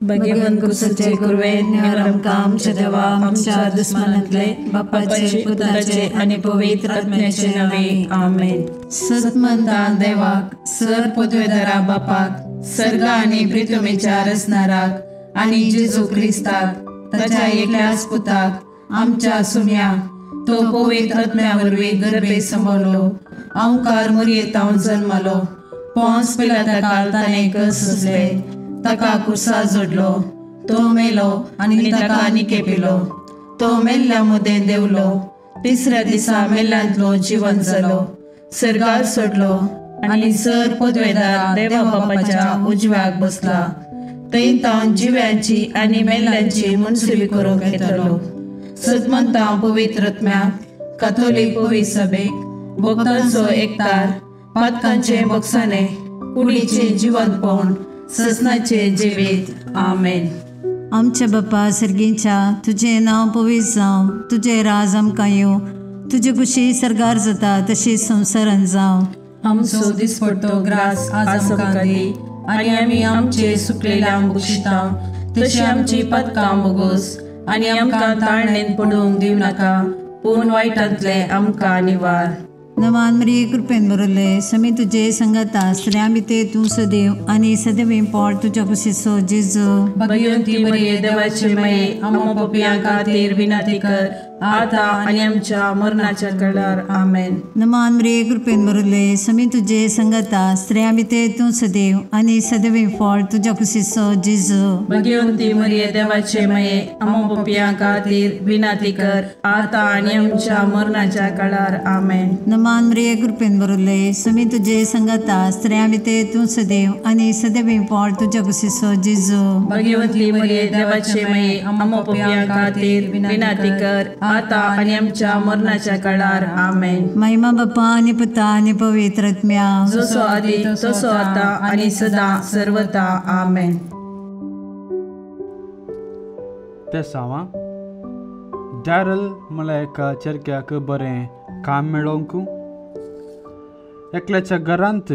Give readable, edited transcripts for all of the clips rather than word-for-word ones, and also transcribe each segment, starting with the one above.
भगवंत कुसाचे कुरवे निवार आमकां आमच्या देवा आमच्या दुस्मानांतले बापाचे पुताचे आनी पवित्र आत्म्याचे नांवे आमेन। सतमंता देवाक सर पदवेदारा बापाक सर्गा आनी प्रितमेच्या रचणाराक आनी जेजू क्रिस्ताक ताच्या एकल्याच पुताक आमच्या सुम्या तो पवित्र आत्म्या वरवीं गर्भे सांबाळलो अंकार मुरयेतावन जन्मलो पोंस पिलाता काल ताणें कस सोंसले ताका कुर्सा जोडलो तो मेलो आनी ताका निकेपिलो तो मेल्ल्या मदें देंवलो तिसऱ्या दिसा मेल्ल्यांतलो जिवन जालो सर्गार सोडलो आनी सर पदवेदार देवा बापाच्या उजव्याक बसला थंय तावन जिव्यांची आनी मेल्ल्यांची मनसुबी करूंक येतलो। सदमंता पवित्र आत्म्याक काथोलीक पवित्र सभेक भक्तांचो एकतार पातकांचे बक्षाने कुडीचे जिवंतपण ससनाचे जिवीत आमेन। आमच्या बापा सर्गीच्या तुजें नांव पवित्र जावं, तुजें राज आमकां येवं, तुजे कुशी सर्गार जाता तशी संवसारान जावं। आमचो दिसपडतो ग्रास आज आमकां दी आनी आमी आमचे सुकलेल्या बक्षिता तशी आमची पातकां बोगोस आनी आमकां ताळणेन पडूंक दिवं नाका पूण वायटांतले आमकां निवार। नवान मरिये कृपेन भरले समी तुजे संगता स्त्रियां भितर तूं सदैव आनी सदैव पोट तुज्या कुशीचो जेजू। भगवंती मरिये देवाचे माये आम्हा पापयां खातीर विनंती कर आता आनी आमच्या मरणाच्या वेळार आमेन। नमान मरिये कृपेन भरले समी तुजे संगता स्त्रियां भितर तूं सदैव आनी सदैव पोट तुज्या कुशीचो जेजू। भगवंती मरिये देवाचे माये आम्हा पापयां खातीर विनंती कर आता आनी आमच्या मरणाच्या वेळार आमेन। नमान मरिये कृपेन भरले समी तुजे संगता स्त्रियां भितर तूं सदैव आनी सदैव पोट तुज्या कुशीचो जेजू। भगवंती मरिये देवाचे माये आम्हा पापयां खातीर विनंती कर आता आनी आमच्या मरणाच्या काळार आमेन। महिमा बापा आनी पुता आनी पवित्र आत्म्या जसो आदी तसो आता आनी सदा सर्वता आमेन। तेसांवां डॅरल म्हळ्यार एका चेरक्याक बरें काम मेळोवंक एकल्याच्या घरांत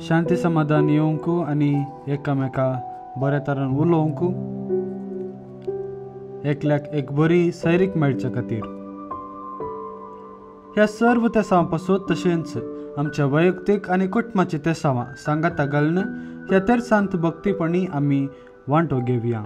शांती समाधान येवंक आनी एकामेका बऱ्या तरान उलोवंक एकल्याक एक बरी सैरीक मेळचे खातीर ह्या सर्व तेसांवां पासून तशेंच आमच्या वैयक्तीक आनी कुटुंबाची तेसांवां सांगाता घालून ह्या तेरसांत भक्तीपणी आमी वांटो घेवया।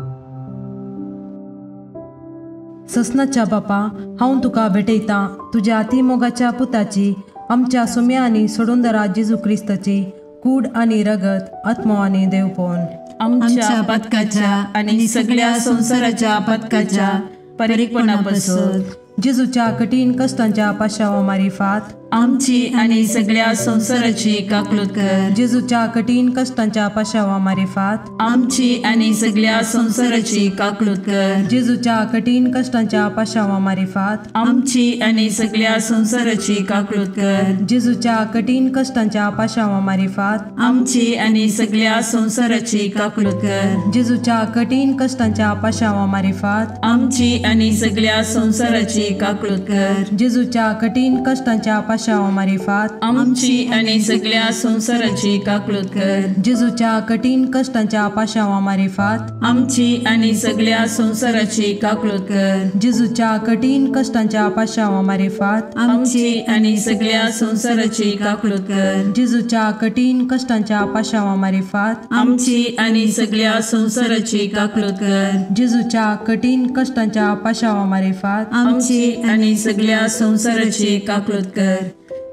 ससनाच्या बापा हांव तुका भेटयतां तुज्या अतिमोगाच्या पुताची आमच्या सुम्या आनी सोडूनदारा जेजू क्रिस्ताची कूड आनी रगत आत्मो आनी देवपण आमच्या पातकाच्या आनी सगळ्या संवसाराच्या पातकाच्या परीकपणापासून जेजूच्या कठीण कश्टांच्या पाशावा मारिफात आमची आनी सगळ्या संवसाराची काकलूत कर। जेजूच्या कठीण कश्टांच्या पाशावा मारिफात आमची आनी सगळ्या संवसाराची काकलूत कर। जेजूच्या कठीण कश्टांच्या पाशावा मारिफात आमची आनी सगळ्या संवसाराची काकलूत कर। जेजूच्या कठीण कश्टांच्या पाशावा मारिफात आमची आनी सगळ्या संवसाराची काकलूत कर। जेजूच्या कठीण कश्टांच्या पाशावा मारिफात आमची आनी सगळ्या संवसाराची काकलूत कर। जेजूच्या कठीण कश्टांच्या पाशावा मारिफात आमची आनी सगळ्या संवसाराची काकलूत कर। जेजूच्या कठीण कश्टांच्या पाशावा मारिफात आमची आनी सगळ्या संवसाराची काकलूत कर। जेजूच्या कठीण कश्टांच्या पाशावा मारिफात आमची आनी सगळ्या संवसाराची काकलूत कर। जेजूच्या कठीण कश्टांच्या पाशावा मारिफात आमची आनी सगळ्या संवसाराची काकलूत कर। जेजूच्या कठीण कश्टांच्या पाशावा मारिफात आमची आनी सगळ्या संवसाराची काकलूत कर।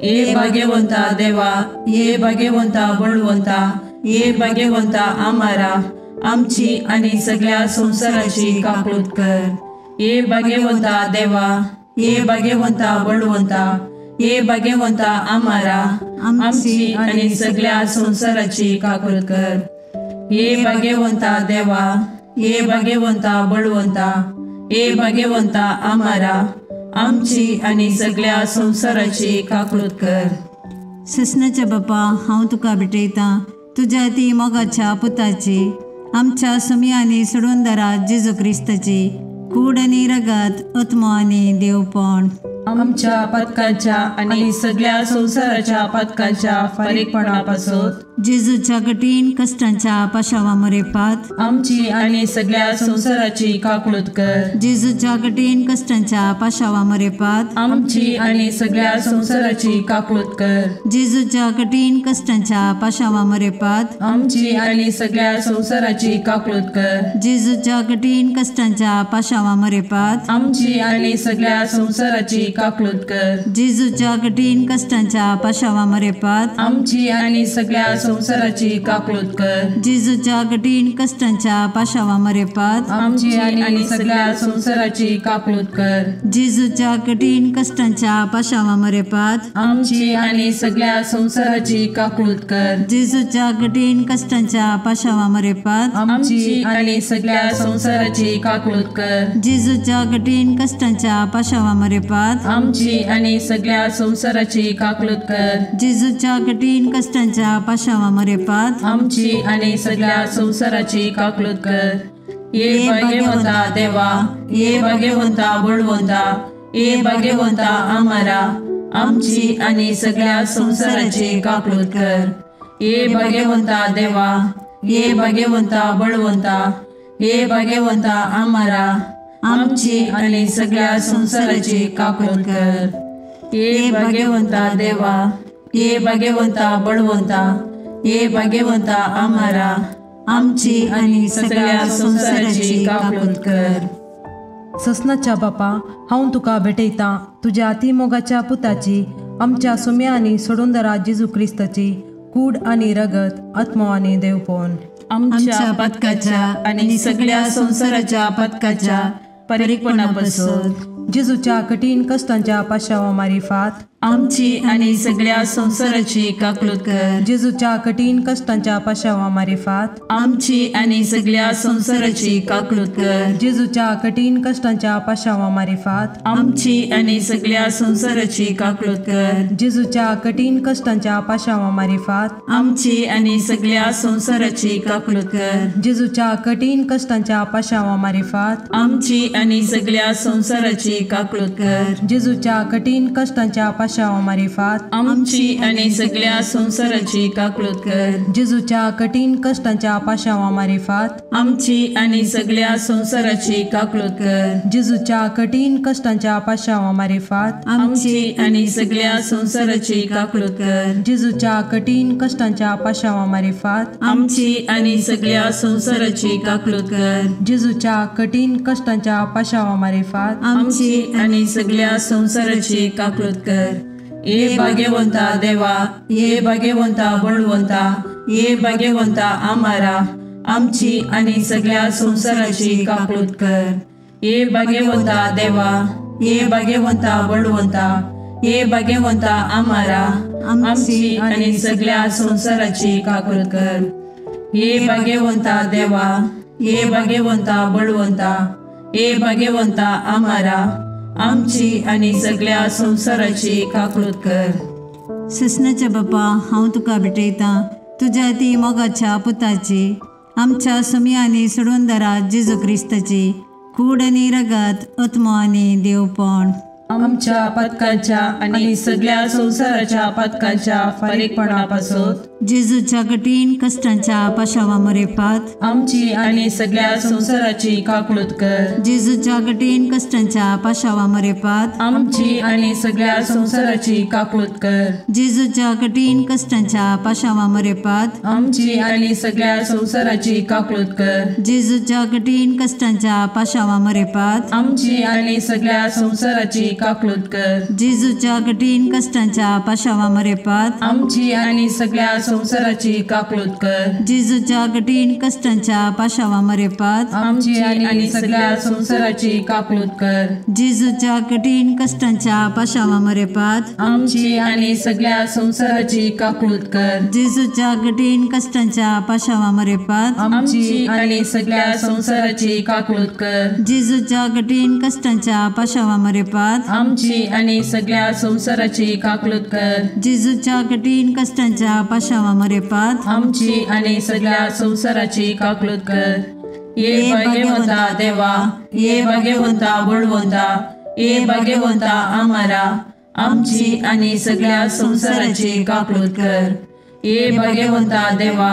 ये भाग्यवंता देवा, ये भाग्यवंता बळवंता, ये भाग्यवंता आमारा आमची आनी सगळ्या संवसाराची काकलूत कर। ये भाग्यवंता देवा, ये भाग्यवंता बळवंता, ये भाग्यवंता आमारा आमची आनी सगळ्या संवसाराची काकलूत कर। ये भाग्यवंता देवा, ये भाग्यवंता बळवंता, ये भाग्यवंता आमारा आमची आनी सगळ्या संवसाराची काकलूत कर। ससनाच्या बापा हांव तुका भेटयतां तुज्या ती मोगाच्या पुताची आमच्या सुमी आनी सोडूनदारा जेजू क्रिस्ताची कूड आनी रगत आत्मो आनी देवपण आमच्या पातकाच्या आनी सगळ्या संवसाराच्या पातकाच्या फारीकपणापासून जेजूच्या कठीण कश्टांच्या पाशावा मरेपात आमची आनी सगळ्या संवसाराची काकळूत कर। जेजूच्या कठीण कश्टांच्या पाशावा मरेपात आमची आनी सगळ्या संवसाराची काकळूत कर। जेजूच्या कठीण कश्टांच्या पाशावा मरेपात आमची आनी सगळ्या संवसाराची काकळूत कर। जेजूच्या कठीण कश्टांच्या पाशावा मरेपात आमची आनी सगळ्या संवसाराची काकळूत कर। जेजूच्या कठीण कश्टांच्या पाशावा मरेपात आमची आनी सगळ्या संवसाराची काकळूत कर। जेजूच्या कठीण कश्टांच्या पाशावा मरेपात आमची आनी सगळ्या संवसाराची काकळूत कर। जेजूच्या कठीण कश्टांच्या पाशावा मरेपात आमची आनी सगळ्या संवसाराची काकळूत कर। जेजूच्या कठीण कश्टांच्या पाशावा मरेपात आमची आनी सगळ्या संवसाराची काकळूत कर। जेजूच्या कठीण कश्टांच्या पाशावा मरेपात आमची आनी सगळ्या संवसाराची काकळूत कर। जेजूच्या कठीण कश्टांच्या पाशावा मरेपात आमची आनी सगळ्या संवसाराची काकळूत कर। ये भाग्यवंता देवा, ये भाग्यवंता बळवंता, ये भाग्यवंता आमारा, आमची आनी सगळ्या संवसाराची काकळूत कर। ये भाग्यवंता देवा, ये भाग्यवंता बळवंता, ये भाग्यवंता आमारा, आमची आनी सगळ्या संवसाराची काकळूत कर। ये भाग्यवंता देवा, ये भाग्यवंता बळवंता, ये भाग्यवंता आमारा, आमची आनी सगळ्या संवसाराची काकळूत कर। ससनाच्या बापा, हांव तुका भेटयतां तुज्या अतिमोगाच्या पुताची, आमच्या सुम्या आनी सोडूनदारा जेजू क्रिस्ताची कूड आनी रगत, आत्मो आनी देवपण आमच्या पातकाच्या आनी सगळ्या संवसाराच्या पातकाच्या परिपणापासून जेजूच्या कठीण कश्टांच्या पाशावा मारिफात आमची आनी सगळ्या संवसाराची काकळूत कर। जेजूच्या कठीण कश्टांच्या पाशावा मारिफात आमची आनी सगळ्या संवसाराची काकळूत कर। जेजूच्या कठीण कश्टांच्या पाशावा मारिफात आमची आनी सगळ्या संवसाराची काकळूत कर। जेजूच्या कठीण कश्टांच्या पाशावा मारिफात आमची आनी सगळ्या संवसाराची काकळूत कर। जेजूच्या कठीण कश्टांच्या पाशावा मारिफात आमची आनी सगळ्या संवसाराची काकळूत कर। जेजूच्या कठीण कश्टांच्या पाशावा मारिफात आमची आनी सगळ्या संवसाराची काकळूत कर। जेजूच्या कठीण कश्टांच्या पाशावा मारिफात आमची आनी सगळ्या संवसाराची काकळूत कर। जेजूच्या कठीण कश्टांच्या पाशावा मारिफात आमची आनी सगळ्या संवसाराची काकळूत कर। जेजूच्या कठीण कश्टांच्या पाशावा मारिफात आमची आनी सगळ्या संवसाराची काकळूत कर। जेजूच्या कठीण कश्टांच्या पाशावा मारिफात आमची आनी सगळ्या संवसाराची काकळूत कर। ये भाग्यवंता देवा, ये भाग्यवंता बळवंता, ये भाग्यवंता आमारा, आमची आनी सगळ्या संवसाराची काकळूत कर। ये भाग्यवंता देवा, ये भाग्यवंता बळवंता, ये भाग्यवंता आमारा, आमची आनी सगळ्या संवसाराची काकळूत कर। ये भाग्यवंता देवा, ये भाग्यवंता बळवंता, ये भाग्यवंता आमारा, आमची आनी सगळ्या संवसाराची काकळूत कर। ससनाच्या बापा, हांव तुका भेटयतां तुज्या ती मोगाच्या पुताची, आमच्या सुम्या आनी सोडूनदारा जेजू क्रिस्ताची कूड आनी रगत, आत्मो आनी देवपण आमच्या पातकाच्या आनी सगळ्या संवसाराच्या पातकाच्या फारीकपणापासून जेजूच्या कठीण कश्टांच्या पाशावा मरेपात आमची आनी सगळ्या संवसाराची काकळूत कर। जेजूच्या कठीण कश्टांच्या पाशावा मरेपात आमची आनी सगळ्या संवसाराची काकळूत कर। जेजूच्या कठीण कश्टांच्या पाशावा मरेपात आमची आनी सगळ्या संवसाराची काकळूत कर। जेजूच्या कठीण कश्टांच्या पाशावा मरेपात आमची आनी सगळ्या संवसाराची काकळूत कर। जेजूच्या कठीण कश्टांच्या पाशावा मरेपात आमची आनी सगळ्या संवसाराची काकळूत कर। जेजूच्या कठीण कश्टांच्या पाशावा मरेपात आमची आनी सगळ्या संवसाराची काकळूत कर। जेजूच्या कठीण कश्टांच्या पाशावा मरेपात आमची आनी सगळ्या संवसाराची काकळूत कर। जेजूच्या कठीण कश्टांच्या पाशावा मरेपात आमची आनी सगळ्या संवसाराची काकळूत कर। जेजूच्या कठीण कश्टांच्या पाशावा मरेपात आमची आनी सगळ्या संवसाराची काकळूत कर। जेजूच्या कठीण कश्टांच्या पाशावा मरेपात आमची आनी सगळ्या संवसाराची काकळूत कर। ये भाग्यवंता देवा, ये भाग्यवंता बळवंता, ये भाग्यवंता आमारा, आमची आनी सगळ्या संवसाराची काकळूत कर। ये भाग्यवंता देवा,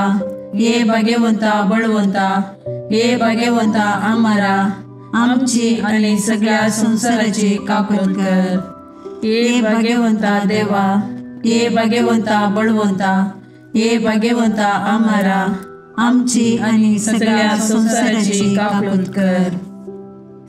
ये भाग्यवंता बळवंता, ये भाग्यवंता आमारा, आमची आनी सगळ्या संवसाराची काकूट कर। ये भाग्यवंता देवा, ये भाग्यवंता बळवंता, ये भाग्यवंता आमारा, आमची आनी सगळ्या संवसाराची काकूट कर।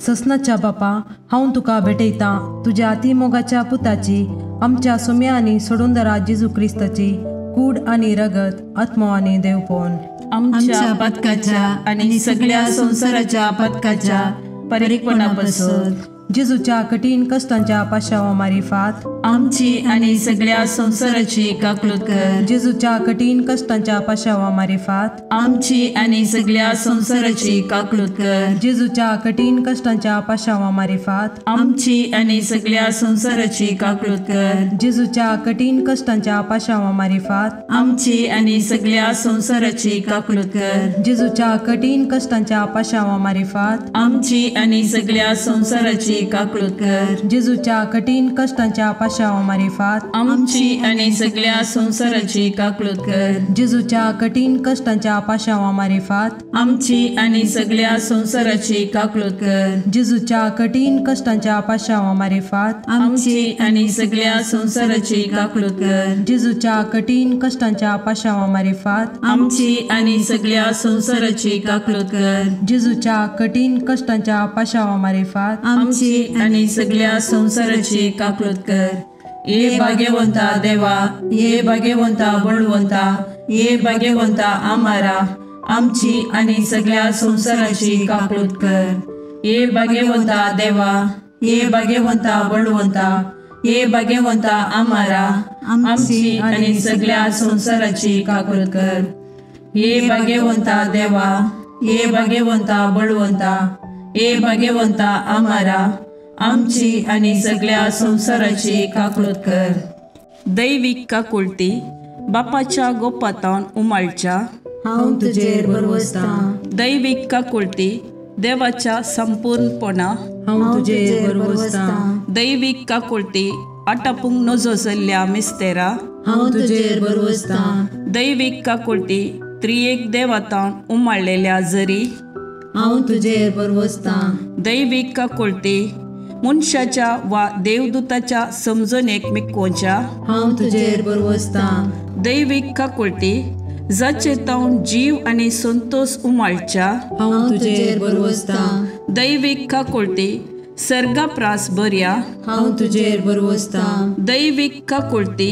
ससनाच्या बापा, हांव तुका भेटयतां तुज्या अतिमोगाच्या पुताची, आमच्या सुम्या आनी सोडूनदारा जेजू क्रिस्ताची कूड आनी रगत, आत्मो आनी देवपण आमच्या पथकाच्या आनी सगळ्या संवसाराच्या पथकाच्या परिपणापासून जेजूच्या कठीण कष्टांच्या पाशावा मारिफात आमची आनी सगळ्या संवसाराची काकूट कर। जेजूच्या कठीण कष्टांच्या पाशावा मारिफात आमची आनी सगळ्या संवसाराची काकूट कर। जेजूच्या कठीण कष्टांच्या पाशावा मारिफात आमची आनी सगळ्या संवसाराची काकूट कर। जेजूच्या कठीण कष्टांच्या पाशावा मारिफात आमची आनी सगळ्या संवसाराची काकूट कर। जेजूच्या कठीण कष्टांच्या पाशावा मारिफात आमची आनी सगळ्या संवसाराची काकूट कर। जेजूच्या कठीण कष्टांच्या पाशावा मारिफात आमची आनी सगळ्या संवसाराची काकूट कर। जेजूच्या कठीण कष्टांच्या पाशावा मारिफात आमची आनी सगळ्या संवसाराची काकूट कर। जेजूच्या कठीण कष्टांच्या पाशावा मारिफात आमची आनी सगळ्या संवसाराची काकूट कर। जेजूच्या कठीण कष्टांच्या पाशावा मारिफात आमची आनी सगळ्या संवसाराची काकूट कर। जेजूच्या कठीण कष्टांच्या पाशावा मारिफात आमची आनी सगळ्या संवसाराची काकूट कर। ये भाग्यवंता देवा, ये भाग्यवंता बळवंता, ये भाग्यवंता आमारा, आमची आनी सगळ्या संवसाराची काकूट कर। ये भाग्यवंता देवा, ये भाग्यवंता बळवंता, ये भाग्यवंता आमारा, आमची आनी सगळ्या संवसाराची काकूट कर। ये भाग्यवंता देवा, ये भाग्यवंता बळवंता, ये भाग्यवंता आमारा, आमची आनी सगळ्या संवसाराची काकूट कर। दैवीक काकुळटी बापाच्या गोपातावन उमाळच्या हांव तुजेर भरवसतां। दैवीक काकुळटी देवाच्या संपूर्णपणा हांव तुजेर भरवसतां। दैवीक काकुळटी आटापूंक नजो जाल्ल्या मिस्तेरा हांव तुजेर भरवसतां। दैवीक काकुळटी त्रियेक देवातावन उमाळलेल्या जरी हांव तुजेर भरवसतां। दैवीक काकुळटी मनशाच्या वा देवदूताच्या समजणेक मिकोवच्या हांव तुजेर भरवसतां। दैवीक काकुळटी जाचे तावन जीव आनी संतोष उमाळच्या हांव तुजेर भरवसतां। दैवीक काकुळटी सर्गाप्रास बऱ्या हांव तुजेर भरवसतां। दैवीक काकुळटी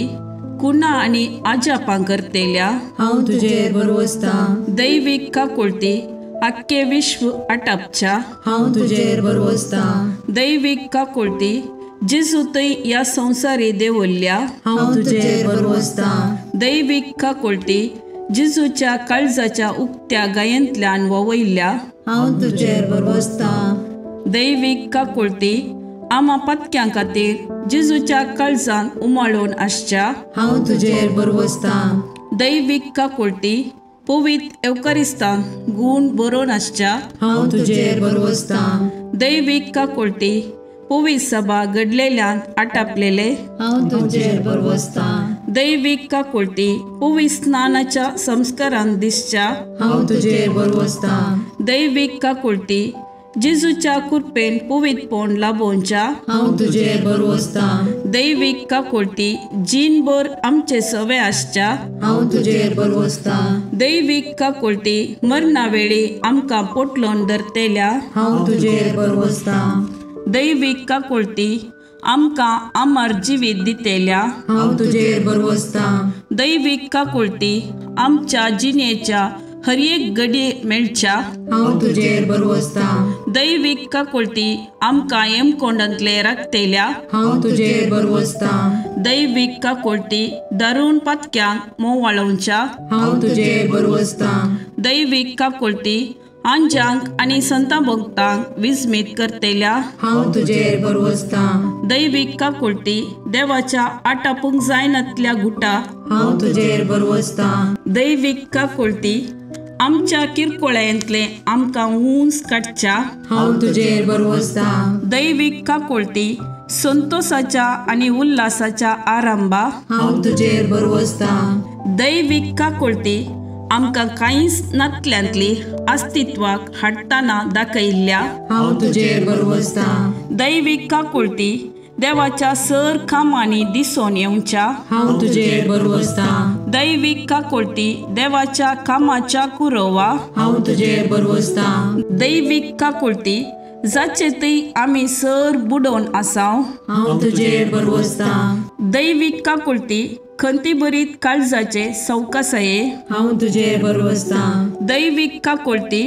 कुणा आनी आजापां करतेल्या हांव तुजेर भरवसतां। दैवीक काकुळटी आख्खे विश्व आटापच्या हांव तुजेर भरवसतां। दैवीक काकुळटी जेजू थंय ह्या संवसारी देवल्ल्या हांव तुजेर भरवसतां। दैवीक काकुळटी जेजूच्या काळजाच्या उक्त्या गायेंतल्यान ववयल्ल्या हांव तुजेर भरवसतां। दैवीक काकुळटी आमा पत्क्यां खातीर जेजूच्या काळजान उमाळून आसच्या हांव तुजेर भरवसतां। दैवीक काकुळटी पवित्र एवकारिस्तान गूण बरोवन आसच्या हांव तुजेर भरवसतां। दैवीक काकुळटी पवित्र सभा घडलेल्यान आटापलेले हांव तुजेर भरवसतां। दैवीक काकुळटी पवित्र स्नानाच्या संस्कारान दिसच्या हांव तुजेर भरवसतां। दैवीक काकुळटी जेजूच्या कृपेन पवित्रपण लाभोवच्या हांव तुजेर भरवसतां। दैवीक काकुळटी जीणभर आमचे सवे आसच्या हांव तुजेर भरवसतां। दैवीक काकुळटी मरणा वेळी आमकां पोटलोन धरतेल्या हांव तुजेर भरवसतां। दैवीक काकुळटी आमकां अमर जिवीत दितेल्या हांव तुजेर भरवसतां। दैवीक काकुळटी आमच्या जिणेच्या हर एक घडये मेळच्या हांव तुजेर भरवसतां। दैवीक काकुळटी आमकां हेमकोंडांतले राखतेल्या हांव तुजेर भरवसतां। दैवीक काकुळटी दारुण पातक्यांक मोवाळोवच्या हांव तुजेर भरवसतां। दैवीक काकुळटी आंजांक आनी संतां भक्तांक विस्मीत करतेल्या हांव तुजेर भरवसतां। दैवीक काकुळटी देवाच्या आटापूंक जायनातल्या गुटा हांव तुजेर भरवसतां। दैवीक काकुळटी आमच्या किरकोळ्यांतले आमकां उंच काडच्या हांव तुजेर भरवसतां। दैवीक काकुळटी संतोषाच्या आनी उल्हासाच्या आरंभा, हांव तुजेर भरवसतां। दैवीक काकुळती आमकां कांयच नातल्यांतली अस्तित्वाक हाडटना दाखयल्ल्या, हांव तुजेर भरवसतां। दैवीक काकुळती देवाच्या सर कामांनी दिसून येवच्या, हांव तुजेर भरवसतां। दैवीक काकुळती देवाच्या कामाच्या कुरवा, हांव तुजेर भरवसतां। दैवीक काकुळती जाचे थंय आमी सर बुडोवन आसाव, हांव तुजेर भरवसतां। दैवीक काकुळती खंतीभरीत काळजाचे सवकासाये, हांव तुजेर भरवसतां। दैवीक काकुळती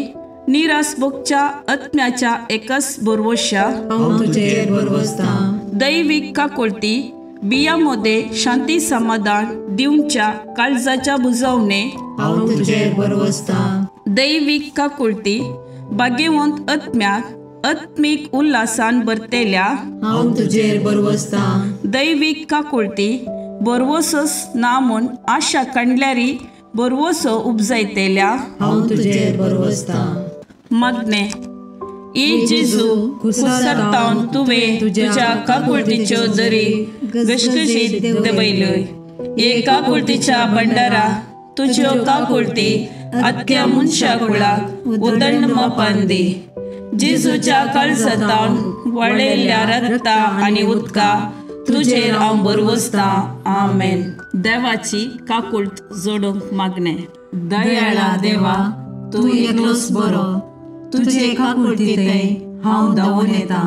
निराश भोगच्या आत्म्याच्या एकच भरवश्या, हांव तुजेर भरवसतां। दैवीक काकुळती बिया मदें शांती समाधान दिवच्या काळजाच्या बुजवणे, हांव तुजेर भरवसतां। दैवीक काकुळती भाग्यवंत आत्म्याक आत्मीक उल्हासान भरतेल्या, हांव तुजेर भरवसतां। दैवीक काकुळती भरवसोच ना म्हूण आशा काडल्यारी भरवसो उपजायतेल्या, हांव तुजेर भरवसतां। मागणें। ए जेजू, कुसरतावन तुवें तुज्या काकुळतीच्यो दरी घसघशीत देंवयल्यो। हे काकुळतीच्या भंडारा तुज्यो काकुळती आख्या मनशा कुळाक उदंड मापान दी। जेजूच्या काळजांतावन वळयल्ल्या रक्ता आनी उदका तुजेर हांव भरवसतां। आमेन। देवाची काकुळट जोडूंक मागणें। दयाळा देवा, तूं एकलोच बरो, तुजे काकुळतींत हांव धांवून येतां।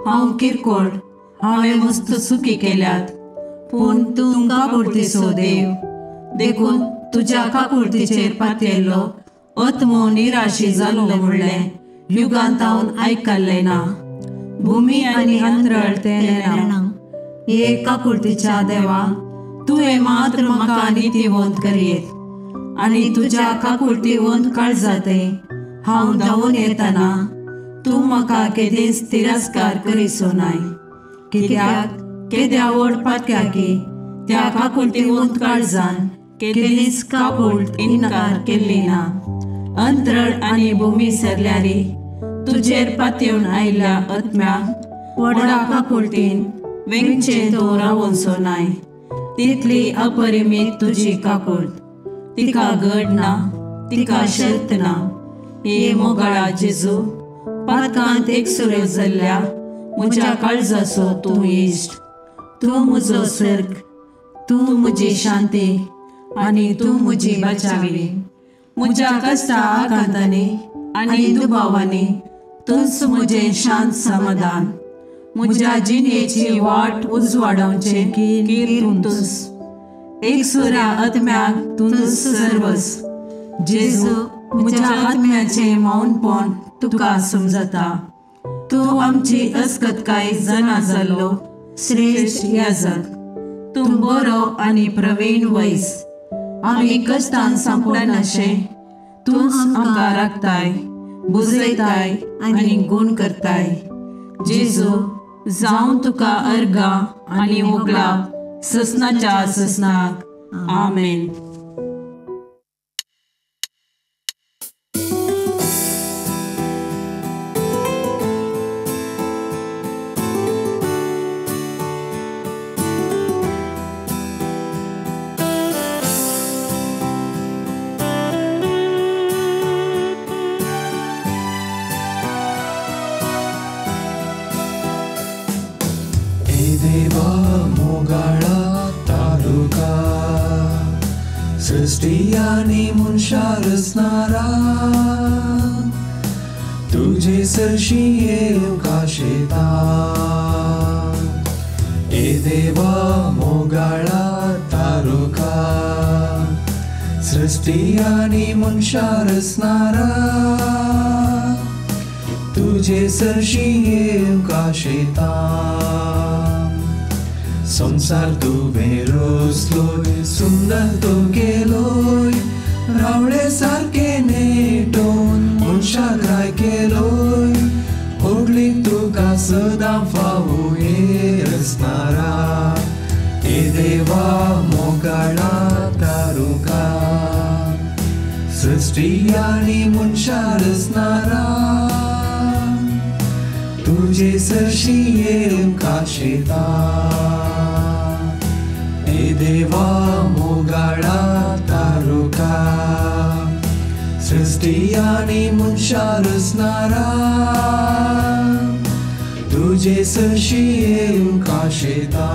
हांव किरकोळ, हांवें मस्त चुकी केल्यात, पूण तूं काकुळतीचो देव, देखून तुज्या काकुळतीचेर पातयेल्लो आत्मो निराशी जाल्लो म्हणलें युगांत हांव आयकल्लें ना। भुमी आनी अंतरळ तें नेणा। हे काकुळतीच्या देवा, तुवें मात्र म्हाका नितीवंत करयेत आनी तुज्या काकुळतीवंत काळजांत हांव धांवून येतना तूं म्हाका केदींच तिरस्कार करिसो नाय। कित्याक केद्या व्हड पातक्याकी त्या काकुळतीवंत काळजान केदींच काकुळट इन्कार केल्ली ना। अंतरळ आनी भूमी सरल्यारी तुजेर पातयेवन आयिल्ल्या आत्म्याक व्हडा काकुळतीन वेंगचें तूं रावोनसो नाय। तितली अपरिमीत तुजी काकुळट, तिका गड ना, तिका शर्त ना। हे मोगाळा जेजू, पातकांत एकसुरो जाल्ल्या म्हज्या काळजाचो तूं इश्ट, तूं म्हजो सर्ग, तूं म्हजी शांती आनी तूं म्हजी बचावी। म्हज्या कश्टा आकांतांनी आनी दुबावांनी तूंच म्हजें शांत समाधान। म्हज्या जिणेची वाट उजवाडावचें कीर तूंच, एकसुऱ्या आत्म्याक तूंच सर्वस। जेजू, म्हज्या आत्म्याचें मौनपण तुका समजता। तूं आमची अस्कतकाय जाणा जाल्लो श्रेश्ठ याजक, तूं बरो आनी प्रवीण वैस। आमी कश्टान सांपडनाशें तूंच आमकां राखताय, बुजयताय आनी गूण करताय। जेजू, जावं तुका अर्गां आनी होगळाप ससनाच्या ससनाक। आमेन। सृष्टी मनशा रचणारा तुझे सरशी येवंक आशेता। ए देवा मोगाळा तारुका, सृष्टी आनी मनशा रचणारा तुझे सरशी येवंक आशेता। संसार तुवें रचलोय, सुंदर तूं केलोय, रावळे सारके नेटोवन मनशाक राय केलोय। होगली तुका सदां फावो हे रचणारा, हे देवा मोगाळा तारुका, सृष्टी आनी मनशा रचणारा तुझे तुजे सरशी येवंक आशेता ए देवा मोगाळा तारुका सृष्टी आनी मनशां रचणारा तुजे सरशी येवंक आशेता.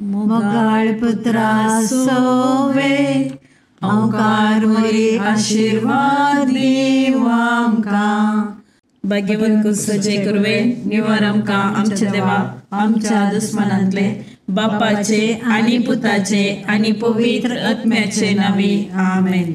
मोगाळ पुत्रा सोवे ओंकार मोरी आशीर्वाद दीव आमकां. भाग्यवंत कुसचे कुरवे निवार आमकां आमच्या देवा आमच्या दुस्मनांतले बापाचे आनी पुताचे आनी पवित्र आत्म्याचे नांवी आमेन.